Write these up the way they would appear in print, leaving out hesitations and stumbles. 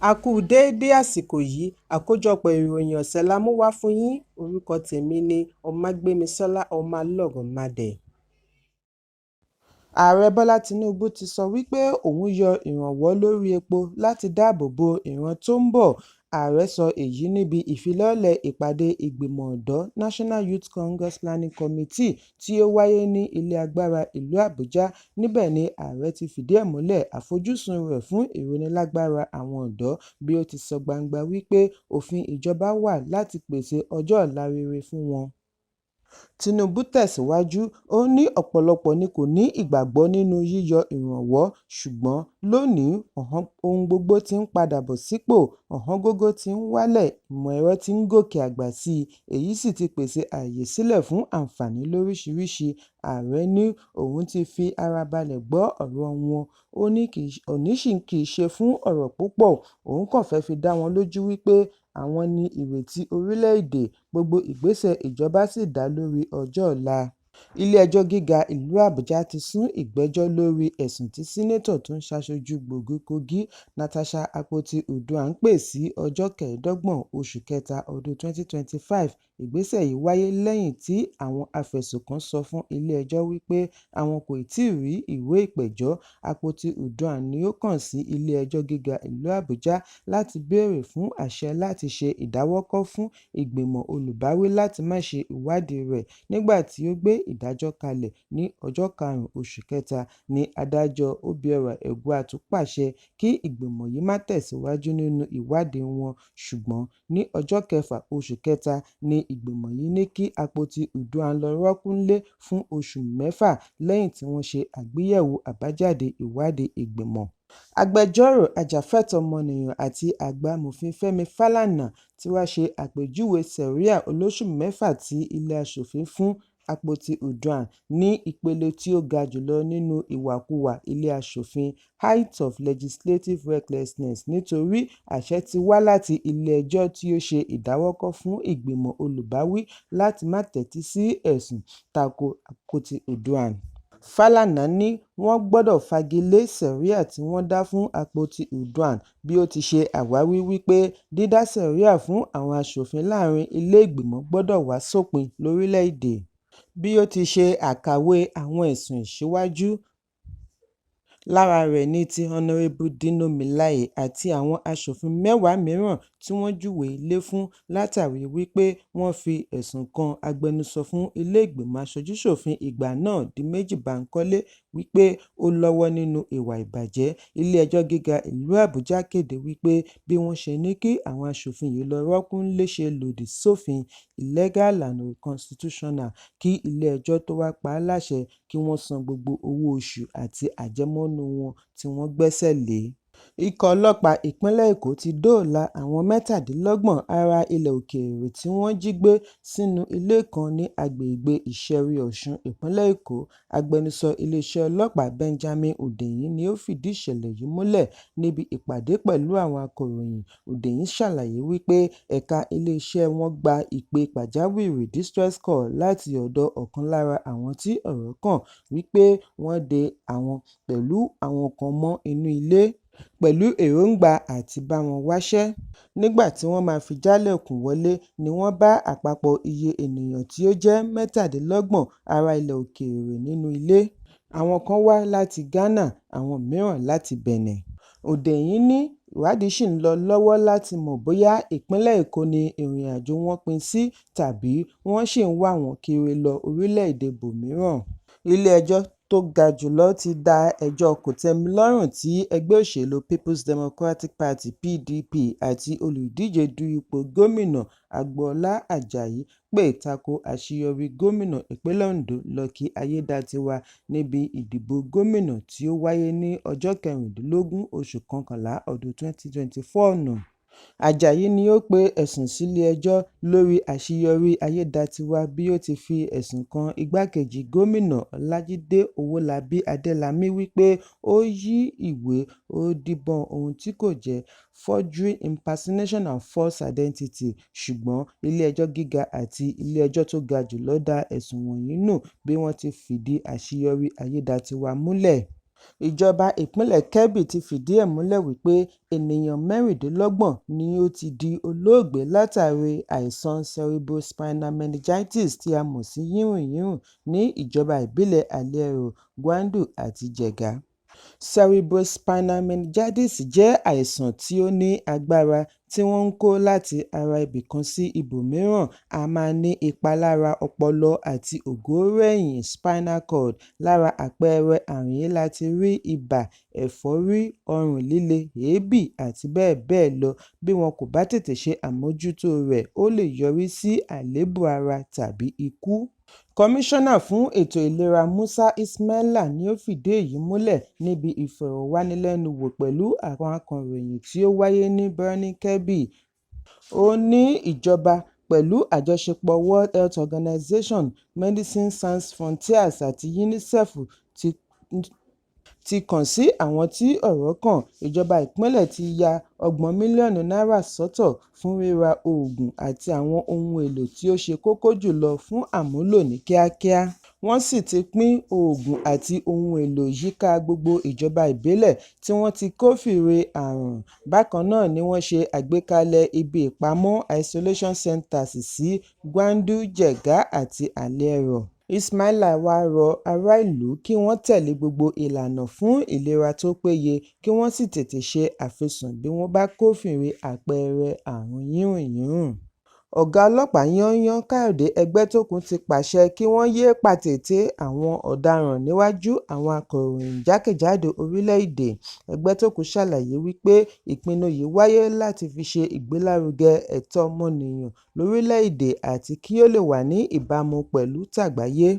A kú déédé àsìkò yìí. Àkójọpọ̀ ìròyìn ọ̀sẹ̀ la mú wá fún yín. Orúkọ tèmi ni Ọmágbémisọ́lá Ọmọlọ́rọ̀mádé. Ààrẹ Bọ́lá Tinubu ti sọ wípé òun yọ ìrànwọ́ lórí epo láti dáàbò bo ìran tó ń bọ̀. Ààrẹ sọ èyí níbi ìfilọ́lẹ̀ ìpàdé ìgbìmọ̀ ọ̀dọ́ National Youth Congress Planning Committee tí ó wáyé ní Ilé Agbára ìlú Àbújá. Níbẹ̀ ni ààrẹ ti fìdí ẹ̀ múlẹ̀ àfojúsùn rẹ̀ fún ìrónilágbára àwọn ọ̀dọ́, bí ó ti sọ gbangba wípé òfin ìjọba wà láti pèsè ọjọ́ ọ̀la rere fún wọn. Tinubu tẹ̀síwájú, ó ní ọ̀pọ̀lọpọ̀ ni kò ní ìgbàgbọ́ nínú yíyọ ìrànwọ́, ṣùgbọ́n lónìí ohun gbogbo ti ń padà bọ̀ sípò, ọ̀wọ́ngógó ti ń wálẹ̀, ìmọ̀ ẹ̀rọ ti ń gòkè àgbà sí i, èyí sì ti pèsè ààyè sílẹ̀ fún àǹfààní lóríṣiríṣi. Ààrẹ ní òun ti fi ara balẹ̀ gbọ́ ọ̀rọ̀ wọn, ó ní kì í ṣe fún ọ̀rọ̀ púpọ̀, òun kàn fẹ́ fi dá wọn lójú wípé àwọn ní ìrètí orílẹ̀-èdè, gbogbo ìgbésẹ̀ ìjọba sì dá lórí ọjọ́ ọ̀la. Ilé-ẹjọ́ Gíga ìlú Àbújá ti sún ìgbẹ́jọ́ lórí ẹ̀sùn tí Sínátọ̀ tó ń ṣaṣojú Gbogbo Kogi, Natasha Akpoti-Uduaghan pè sí ọjọ́ 25 oṣù kẹta ọdún 2025. Ìgbésẹ̀ yìí wáyé lẹ́yìn tí àwọn afẹ̀sùnkàn sọ fún ilé-ẹjọ́ wípé àwọn kò tíì rí ìwé ìpẹ̀jọ́. Akpoti-Uduaghan ni ó kàn sí Ilé-ẹjọ́ Gíga ìlú Àbújá láti béèrè fún àṣẹ láti ṣe ìdáwọ́kọ̀ fún ìgbìmọ̀ olùbáwí láti má ṣe ìwádìí rẹ̀. Nígbà tí ó gbé ìdájọ́ kalẹ̀ ní ọjọ́ 5 oṣù kẹta ní Adájọ́ Obiora Egwuatu pàṣẹ kí ìgbìmọ̀ yìí má tẹ̀síwájú nínú ìwádìí wọn, ṣùgbọ́n ní ọjọ́ 6 oṣù kẹta ní ìgbìmọ̀ yìí ní kí Akpoti-Uduaghan lọ rọ́ọ̀kùn nílé fún oṣù 6 lẹ́yìn tí wọ́n ṣe àgbéyẹ̀wò àbájáde ìwádìí ìgbìmọ̀. Agbẹjọ́rò ajàfẹ́tọ̀ọ́ ọmọnìyàn àti àgbà amòfin Fẹ́mi Fálànà ti wá ṣe àpèjúwe sẹ̀ríà olóṣù 6 tí ilé aṣòfin fún Akpoti-Uduaghan ní ìpele tí ó ga jùlọ nínú ìwàkuwà ilé aṣòfin, "height of legislative recklessness", nítorí àṣẹ ti wá láti ilé ẹjọ́ tí ó ṣe ìdáwọ́kọ̀ fún ìgbìmọ̀ olùbáwí láti má tẹ́tí sí ẹ̀sùn tako Akpoti-Uduaghan. Fálànà ní wọ́n gbọdọ̀ fagi lé sẹ̀ríà tí wọ́n dá fún Akpoti-Uduaghan, bí ó ti ṣe àwáwí wípé dídá sẹ̀ríà fún àwọn aṣòfin láàrin ilé ìgbìmọ̀ gbọdọ̀ wá sópin lórílẹ̀-èdè. Bí ó ti ṣe àkàwé àwọn ẹ̀sùn ìṣíwájú, lára rẹ̀ ní ti Honourable Dino Melaye àti àwọn aṣòfin 10 mìíràn tí wọ́n júwèé ilé fún látàrí wípé wọ́n fi ẹ̀sùn kan agbẹnusọ fún ilé ìgbìmọ̀ aṣojú-ṣòfin ìgbà náà Diméjì Bankole wípé ó lọ́wọ́ nínú ìwà ìbàjẹ́. Ilé-ẹjọ́ Gíga ìlú Àbújá kéde wípé bí wọ́n ṣe ní kí àwọn aṣòfin yìí lọ rọ́ọ̀kùn nílé ṣe lòdì sófin, illegal and unconstitutional, kí ilé-ẹjọ́ tó wá pa á láṣẹ kí wọ́n san gbogbo owó oṣù àti àjẹmọ́nú wọn tí wọ́n gbẹ́sẹ̀ lé. Ikọ̀ ọlọ́pàá ìpínlẹ̀ Èkó ti dóòlà àwọn 37 ará ilẹ̀ òkèèrè tí wọ́n jí gbé sínú ilé kan ní agbègbè Ìṣẹ̀rí Ọ̀ṣun, ìpínlẹ̀ Èkó. Agbẹnusọ iléeṣẹ́ ọlọ́pàá Benjamin Hundeyin ni ó fìdí ìṣẹ̀lẹ̀ yìí múlẹ̀ níbi ìpàdé pẹ̀lú àwọn akọ̀ròyìn. Hundeyin ṣàlàyé wípé ẹ̀ka iléeṣẹ́ wọn gba ìpè pàjáwìrì distress call láti ọ̀dọ̀ ọ̀kan lára àwọn tí ọ̀rọ̀ kàn wípé wọ́n de àwọn pẹ̀lú àwọn kan mọ́ inú ilé pẹ̀lú èròńgbà àti bá wọn wáṣẹ́. Nígbà tí wọ́n máa fi jálẹ̀kùn wọlé ni wọ́n bá àpapọ̀ iye ènìyàn tí ó jẹ́ 37 ará ilẹ̀ òkèèrè nínú ilé. Àwọn kan wá láti Ghana, àwọn mìíràn láti Benin. Hundeyin ní ìwádìí ṣì ń lọ lọ́wọ́ láti mọ̀ bóyá ìpínlẹ̀ Èkó ni ìrìnàjò wọn pín sí tàbí wọ́n ṣì ń wá wọn kiri lọ orílẹ̀-èdè ibòmíràn. Ilé-ẹjọ́ tó ga jù lọ ti da ẹjọ́ kòtẹ́milọ́rùn tí ẹgbẹ́ òṣèlú People's Democratic Party (PDP) àti olùdíje du ipò gómìnà Agboola Ajayi pè tako àṣeyọrí gómìnà ìpínlẹ̀ Ondo Lucky Aiyedatiwa níbi ìdìbò gómìnà tí ó wáyé ní ọjọ́ 16 oṣù kọkànlá ọdún 2024 nù. Ajayi ni ó pe ẹ̀sùn sílé ẹjọ́ lórí àṣeyọrí Aiyedatiwa bí ó ti fi ẹ̀sùn kan igbákejì gómìnà Ọlájídé Owólabí Adélabú wípé ó yí ìwé ó díbọ́n ohun tí kò jẹ́, forgery, impersonation and false identity, ṣùgbọ́n ilé ẹjọ́ gíga àti ilé ẹjọ́ tó ga jù lọ da ẹ̀sùn wọ̀nyí nù bí wọ́n ti fìdí àṣeyọrí Aiyedatiwa múlẹ̀. Ìjọba ìpínlẹ̀ Kebbi ti fìdí ẹ̀ múlẹ̀ wípé ènìyàn 26 ni ó ti di olóògbé látàrí àìsàn cerebrospinal meningitis tí a mọ̀ sí yírùnyírùn ní ìjọba ìbílẹ̀ Aliero, Gwandu àti Jega. Cerebrospinal meningitis jẹ́ àìsàn tí ó ní agbára tí wọ́n ń kó láti ara ibìkan sí ibòmíràn, a máa ní ipa lára ọpọlọ àti ògóóró ẹ̀yìn (spinal cord). Lára àpẹẹrẹ àrùn yìí la ti rí ibà, ẹ̀fọ́rí, ọrùn líle, èébì àti bẹ́ẹ̀ bẹ́ẹ̀ lọ. Bí wọn kò bá tètè ṣe àmójútó rẹ̀, ó lè yọrí sí àléébù ara tàbí ikú. Kọmíṣánná fún Ètò Ìlera Musa Ismaila ni ó fìdí èyí múlẹ̀ níbi ìfọ̀rọ̀wánilẹ́nuwò pẹ̀lú àwọn akọ̀ròyìn tí ó wáyé ní Birnin Kebbi. Ó ní ìjọba, pẹ̀lú àjọṣepọ̀ World Health Organization, Médecins Sans Frontières àti UNICEF ti kàn sí àwọn tí ọ̀rọ̀ kàn. Ìjọba ìpínlẹ̀ ti ya N30 mílíọ̀nù sọ́tọ̀ fún ríra òògùn àti àwọn ohun èlò tí ó ṣe kókó jùlọ fún àmúlò ní kíákíá. Wọ́n sì ti pín òògùn àti ohun èlò yíká gbogbo ìjọba ìbílẹ̀ tí wọ́n ti kófìrí àrùn. Bákan náà ni wọ́n ṣe àgbékalẹ̀ ibi ìpamọ́ (isolation centers) sí Gwandu, Jega àti Aliero. Ismaila wá rọ ará ìlú kí wọ́n tẹ̀lé gbogbo ìlànà fún ìlera tó péye kí wọ́n sì tètè ṣe àfisùn bí wọ́n bá kófìrí àpẹẹrẹ àrùn yírùnyírùn. Ọ̀gá ọlọ́pàá yányán Káyọ̀dé Ẹgbẹ́tókun ti pàṣẹ kí wọ́n yéé pàtètè àwọn ọ̀daràn níwájú àwọn akọ̀ròyìn jákèjádò orílẹ̀-èdè. Ẹgbẹ́tókun ṣàlàyé wípé ìpinnu yìí wáyé láti fi ṣe ìgbélárugẹ ẹ̀tọ́ ọmọnìyàn lórílẹ̀-èdè àti kí ó lè wà ní ìbámu pẹ̀lú tàgbáyé.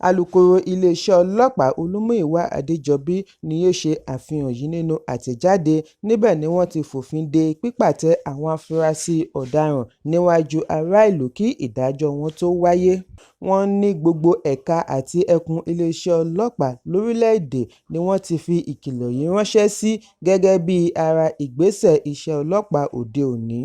Alukoro iléeṣẹ́ ọlọ́pàá Olúmúyìwá Adéjọbí ni ó ṣe àfihàn yìí nínú àtẹ̀jáde. Níbẹ̀ ni wọ́n ti fòfin de pípàtẹ àwọn afurasí ọ̀daràn níwájú ará ìlú kí ìdájọ́ wọn tó wáyé. Wọ́n ní gbogbo ẹ̀ka àti ẹkùn iléeṣẹ́ ọlọ́pàá lórílẹ̀-èdè ni wọ́n ti fi ìkìlọ̀ yìí ránṣẹ́ sí gẹ́gẹ́ bíi ara ìgbésẹ̀ iṣẹ́ ọlọ́pàá òde òní.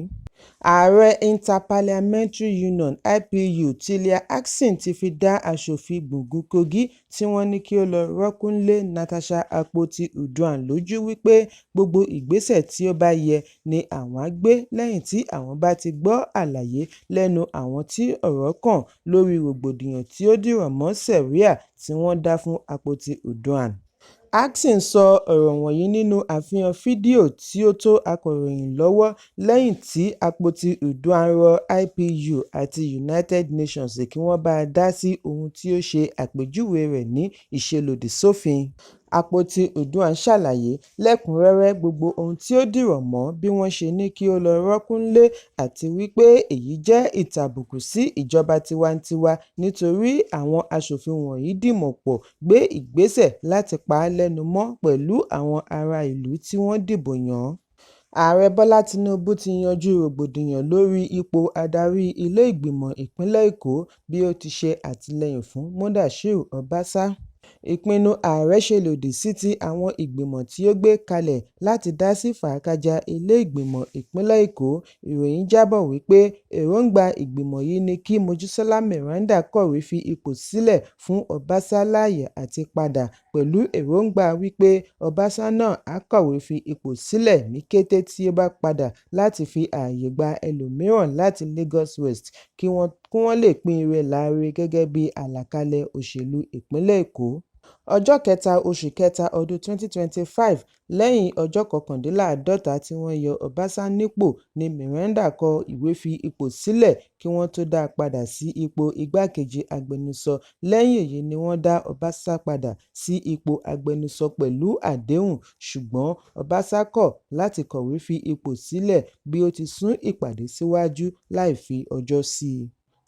Ààrẹ Inter-Parliamentary Union (IPU) Tilley Atkins ti fi dá aṣòfin gbùngbùn Kogi tí wọ́n ní kí ó lọ rọ́ọ̀kùn nílé Natasha Akpoti-Uduaghan lójú wípé gbogbo ìgbésẹ̀ tí ó bá yẹ ní àwọn á gbé lẹ́yìn tí àwọn bá ti gbọ́ àlàyé lẹ́nu àwọn tí ọ̀rọ̀ kàn lórí rògbòdìyàn tí ó dìrọ̀ mọ́ sẹ̀ríà tí wọ́n dá fún Akpoti-Uduaghan. Atkins sọ ọ̀rọ̀ wọ̀nyí nínú àfihàn fídíò tí ó tó akọ̀ròyìn lọ́wọ́ lẹ́yìn tí Akpoti-Uduaghan rọ IPU àti United Nations kí wọ́n bá a dá sí ohun tí ó ṣe àpèjúwe rẹ̀ ní ìṣelòdì sófin. Akpoti-Uduaghan ṣàlàyé lẹ́kùn-únrẹ́rẹ́ gbogbo ohun tí ó dìrọ̀ mọ́ bí wọ́n ṣe ní kí ó lọ rọ́ọ̀kùn nílé àti wípé èyí jẹ́ ìtàbùkù sí ìjọba tiwantiwa nítorí àwọn aṣòfin wọ̀nyí dìmọ̀ pọ̀ gbé ìgbésẹ̀ láti pa á lẹ́nu mọ́ pẹ̀lú àwọn ará ìlú tí wọ́n dìbò yàn án. Ààrẹ Bọ́lá Tinubu ti yanjú rògbòdìyàn lórí ipò adarí ilé ìgbìmọ̀ ìpínlẹ̀ Èkó bí ó ti ṣe àtìlẹ́yìn fún Mudashiru Obasa. Ìpinnu ààrẹ ṣe lòdì sí ti àwọn ìgbìmọ̀ tí ó gbé kalẹ̀ láti dá sí fàákàjà ilé ìgbìmọ̀ ìpínlẹ̀ Èkó. Ìròyìn jábọ̀ wípé èròńgbà ìgbìmọ̀ yìí ni kí Mojísọ́lá Meranda kọ̀wé fi ipò sílẹ̀ fún Obasa láyè àti padà pẹ̀lú èròńgbà wípé Obasa náà á kọ̀wé fi ipò sílẹ̀ ní kété tí ó bá padà láti fi ààyè gba ẹlòmíràn láti Lagos West kí wọ́n lè pín ire láre gẹ́gẹ́ bí àlàkalẹ̀ òṣèlú ìpínlẹ̀ Èkó. Ọjọ́ 3 oṣù kẹta ọdún 2025, lẹ́yìn ọjọ́ 49 tí wọ́n yọ Obasa nípò ní Meranda kọ ìwé fi ipò sílẹ̀ kí wọ́n tó dá a padà sí ipò igbákejì agbẹnusọ. Lẹ́yìn èyí ni wọ́n dá Obasa padà sí ipò agbẹnusọ pẹ̀lú àdéhùn, ṣùgbọ́n Obasa kọ̀ láti kọ̀wé fi ipò sílẹ̀ bí ó ti sún ìpàdé síwájú láì fi ọjọ́ sí i.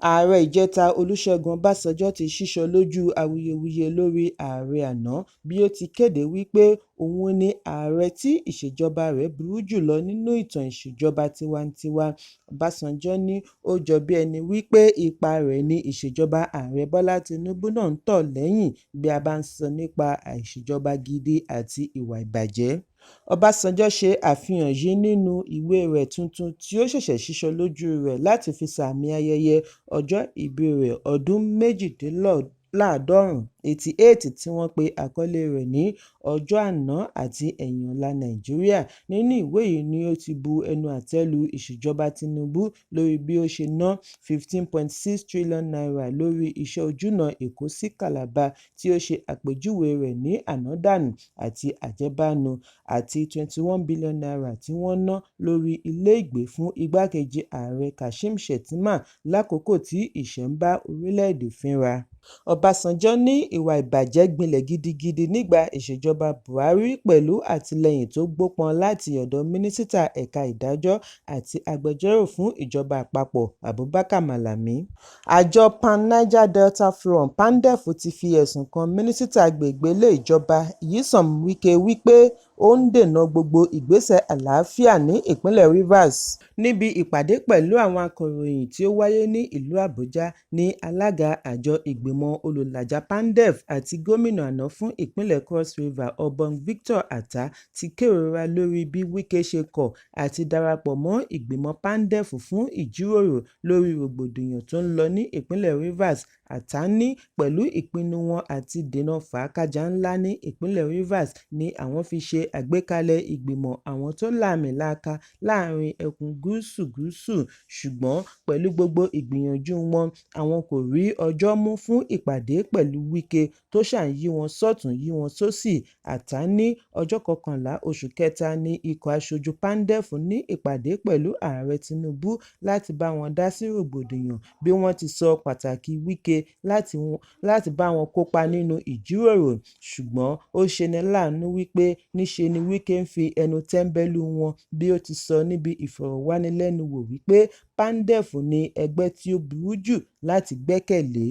Ààrẹ ìjẹta Olúṣẹ́gun Ọbásanjọ́ ti sísọ lójú awuyewuye lórí ààrẹ àná bí ó ti kéde wípé òun ni ààrẹ tí ìṣèjọba rẹ̀ burú jùlọ nínú ìtàn ìṣèjọba tiwantiwa. Ọbásanjọ́ ní ó jọ bí ẹni wípé ipa rẹ̀ ni ìṣèjọba Ààrẹ Bọ́lá Tinubu náà ń tọ̀ lẹ́yìn bí a bá ń sọ nípa àìṣèjọba gidi àti ìwà ìbàjẹ́. Ọbásanjọ́ ṣe àfihàn yìí nínú ìwé rẹ̀ tuntun tí ó ṣẹ̀ṣẹ̀ sísọ lójú rẹ̀ láti fi sààmì ayẹyẹ ọjọ́ ìbí rẹ̀ ọdún 88 88 tí wọ́n pe àkọlé rẹ̀ ní "Ọjọ́ Àná àti Ẹ̀yìn Ọ̀la Nàìjíríà". Nínú ìwé yìí ni ó ti bu ẹnu àtẹ́ lu ìṣèjọba Tinubu lórí bí ó ṣe ná ₦15.6 trillion lórí iṣẹ́ ojúnà Èkó sí Calabar, tí ó ṣe àpèjúwe rẹ̀ ní ànádànù àti àjẹbánu, àti ₦21 billion tí wọ́n ná lórí ilégbèé fún igbákejì ààrẹ Kashim Shettima lákòókò tí ìṣẹ́ ń bá orílẹ̀-èdè fínra. Ọbásanjọ́ ní ìwà ìbàjẹ́ gbilẹ̀ gidigidi nígbà ìṣèjọba Buhari pẹ̀lú àtìlẹ́yìn tó gbópọn láti ọ̀dọ̀ Mínísítà ẹ̀ka Ìdájọ́ àti agbẹjọ́rò fún ìjọba àpapọ̀ Abubakar Malami. Àjọ Pan Niger Delta Forum (PANDEF) ti fi ẹ̀sùn kan Mínísítà Agbègbè Ilé Ìjọba Nyesom Wike wípé ó ń dènà gbogbo ìgbésẹ̀ àlàáfíà ní ìpínlẹ̀ Rivers. Níbi ìpàdé pẹ̀lú àwọn akọ̀ròyìn tí ó wáyé ní ìlú Àbújá ní alága àjọ ìgbìmọ̀ olùlàjà PANDEF àti gómìnà àná fún ìpínlẹ̀ Cross River Obong Victor Attah ti kérora lórí bí Wike ṣe kọ̀ àti darapọ̀ mọ́ ìgbìmọ̀ PANDEF fún ìjíròrò lórí rògbòdìyàn tó ń lọ ní ìpínlẹ̀ Rivers. Attah ní pẹ̀lú ìpinnu wọn àti dènà fàákájàá ńlá ní ìpínlẹ̀ Rivers ni àwọn fi ṣe àgbékalẹ̀ ìgbìmọ̀ àwọn tó láàmìlaaka láàárín ẹkùn Gúúsù Gúúsù, ṣùgbọ́n pẹ̀lú gbogbo ìgbìyànjú wọn, àwọn kò rí ọjọ́ mú fún ìpàdé pẹ̀lú Wike tó ṣáà ń yí wọn sọ́tùn-ún yí wọn sósì. Attah ní ọjọ́ 11 oṣù kẹta ní ikọ̀ aṣojú PANDEF ní ìpàdé pẹ̀lú Ààrẹ Tinubu láti bá wọn dá sí rògbòdìyàn bí wọ́n ti sọ pàtàkì Wike láti bá wọn kópa nínú ìjíròrò, ṣùgbọ́n ó ṣeni láàánú wípé níṣe ni Wike ń fi ẹnu tẹ́ńbẹ́lú wọn bí ó ti sọ níbi ìfọ̀rọ̀wánilẹ́nuwò wípé PANDEF ní ẹgbẹ́ tí ó burú jù láti gbẹ́kẹ̀lé.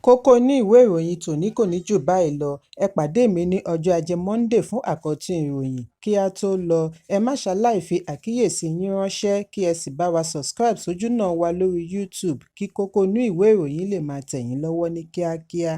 Kókó inú ìwé ìròyìn tòní kò ní jù báyìí lọ. Ẹ pàdé mi ní ọjọ́ Ajé Monday fún àkọ́tún ìròyìn. Kí á tó lọ, ẹ má ṣaláì fi àkíyèsí yín ránṣẹ́ kí ẹ sì bá wa subscribe sójúnà wa lórí YouTube kí kókó inú ìwé ìròyìn lè máa tẹ̀ yín lọ́wọ́ ní kíákíá.